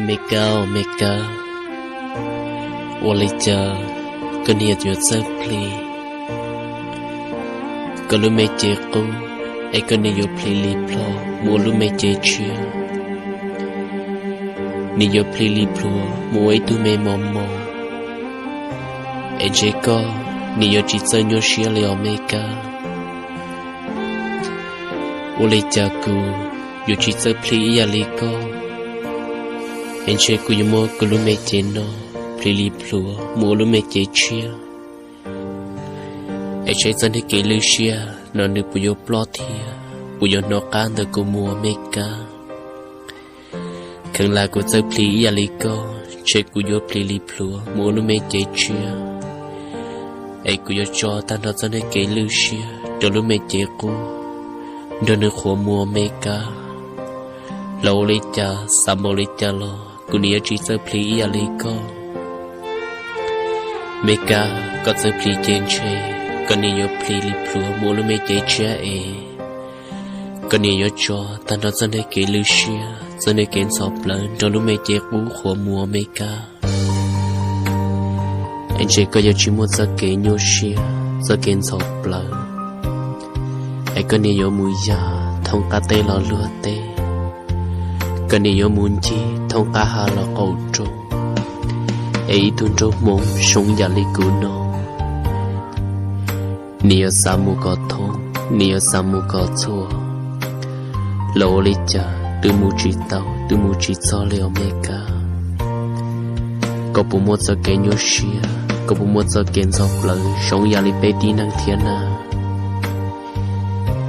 Me Kab, me Kab, ua li cas koj niam yuav txawj plhis koj lub me cev qub, es koj niam yuav plhis li plhuav mus ua lub me cev tshiab? Nws yuav plhis li plhuav mus ua ib tug me mos mos, es ntshe koj niam yuav tsis txawj nyuaj siab li os me Kab. Ua li cas kuv yuav tsis txawj plhis ib yam li koj, es ntshe kuv yuav muab kuv lub me cev no plhis li plhuav mus ua lub me cev tshiab, es saib txoj niag kev lwj siab no nws puas yuav ploj thiab puas yuav hnov qab ntawm kuv mus me Kab. Kheev lam kuv txawj plhis ib yam li koj, ntshe kuv yuav plhis li plhuav mus ua lub me cev tshiab, es kuv yuav tso tag nrho txoj niag kev lwj siab rau lub me cev qub, nrog nws qhuav mus me Kab. Los ua li cas xav npaum li cas los kuv niam yuav tsis txawj plhis ib yam li koj. Me Kab, koj txawj plhis ces ntshe koj niam yuav plhis li plhuav mus ua lub me cev tshiab es koj niam yuav tso tag nrho txoj niag kev lwj siab, txoj niag kev ntxhov plawv nrog lub me cev qub qhuav mus me Kab. Es ntshe koj yuav tsis muaj txoj kev nyuaj siab, txoj kev ntxhov plawv, es koj niam yuav mus yam thoob qab teb los luag teb, koj niam yuav mus ncig thoob qab hav los qaum roob, es ib tug nraug Hmoob zoo yam li kuv no, nws yuav xav mus kom thoob, nws yuav xav mus kom txhua, los ua li cas twb mus tsis tau, twb mus tsis txog li os me Kab. Koj puas muaj txoj kev nyuaj siab, koj puas muaj txoj kev ntxhov plawv zoo yam li peb tib neeg thiab na?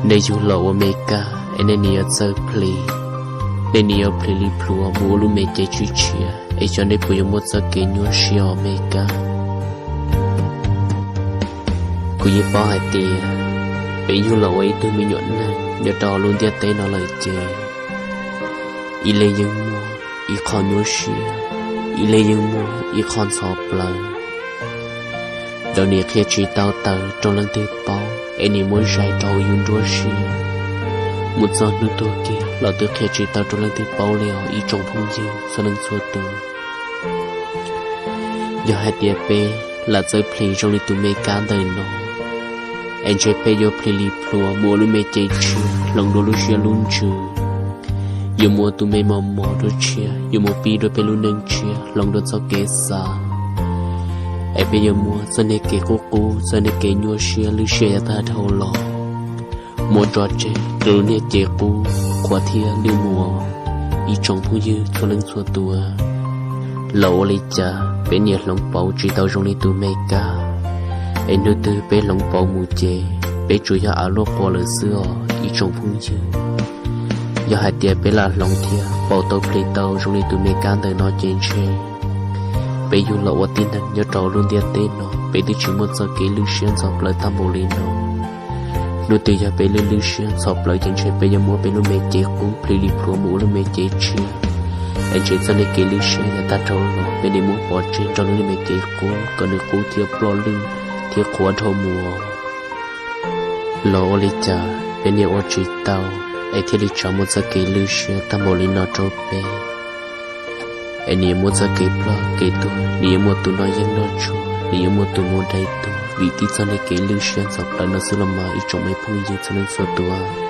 Nej yug los ua me Kab es nej niam yuav txawj plhis, nej niam yuav plhis li plhuav mus ua lub me cev tshiab tshiab, es xyov nej puas yuav muaj txoj kev nyuaj siab os me Kab. Kuv yeej paub hais tias peb yug los ua ib tug me nyuam neeg nyob rau lub ntiaj teb no lawm ces ib leeg yeej muaj ib qho nyuaj siab, ib leeg yeej muaj ib qho ntxhov plawv. Lawv nim qhia tsis tau tawm rau leej twg paub, es nim muab zais rau hauv yus nruab siab, mus txog hnub tuag kiag los twb qhia tsis tau rau leej twg paub li os ib tsoom phooj ywg txhua leej txhua tus. Yog hais tias peb lam txawj plhis zoo li tus me Kab ntawm no, es ntshe peb yuav plhis li plhuav mus ua lub me cev tshiab hloov dua lub siab lub ntsws, yuav mus ua tus me mos mos dua tshiab, yuav mus pib dua peb lub neej tshiab hloov dua txoj kev xav, es peb yuav muaj txoj niag kev qub qub, txoj niag kev nyuaj siab lwj siab yav tag dhau los muab tso tseg rau lub niag cev qub qhuav thiab lwj mus. Ib tsoom phooj ywg txhua leej txhua tus, los ua li cas peb niam hloov pauv tsis tau zoo li tus me Kab, es hnub twg peb hloov pauv mus ces peb tsuas yog av luaj qua lawm xwb os ib tsoom phooj ywg. Yog hais tias peb lam hloov thiab pauv tau plhis tau zoo li tus me Kab ntawm no ces ntshe peb yug los ua tib neeg nyob rau lub ntiaj teb no peb twb tsis muaj txoj kev lwj siab ntxhov plawv tag npaum li no. Hnub twg yog peb lwj lwj siab ntxhov plawv ces ntshe peb yuav muab peb lub me cev qub plhis li plhuav mus ua lub me cev tshiab, es ntshe txoj niag kev lwj siab yav tag dhau los peb niam muab pov tseg nrog lub niag me cev qub kom nws qub thiab ploj lwj thiab qhuav dhau mus. Los ua li cas peb niam ua tsis tau, es thiaj li tso muaj txoj kev lwj siab tag npaum li no rau peb. Es nws yuav muaj txoj kev ploj kev tuag, nws yuav muaj tus noj yeeb noj tshuaj, nws yuav muaj tus mus dai tuag vim tib txoj niag kev lwj siab ntxhov plawv no xwb los mas ib tsoom me phooj ywg txhua leej txhua tus.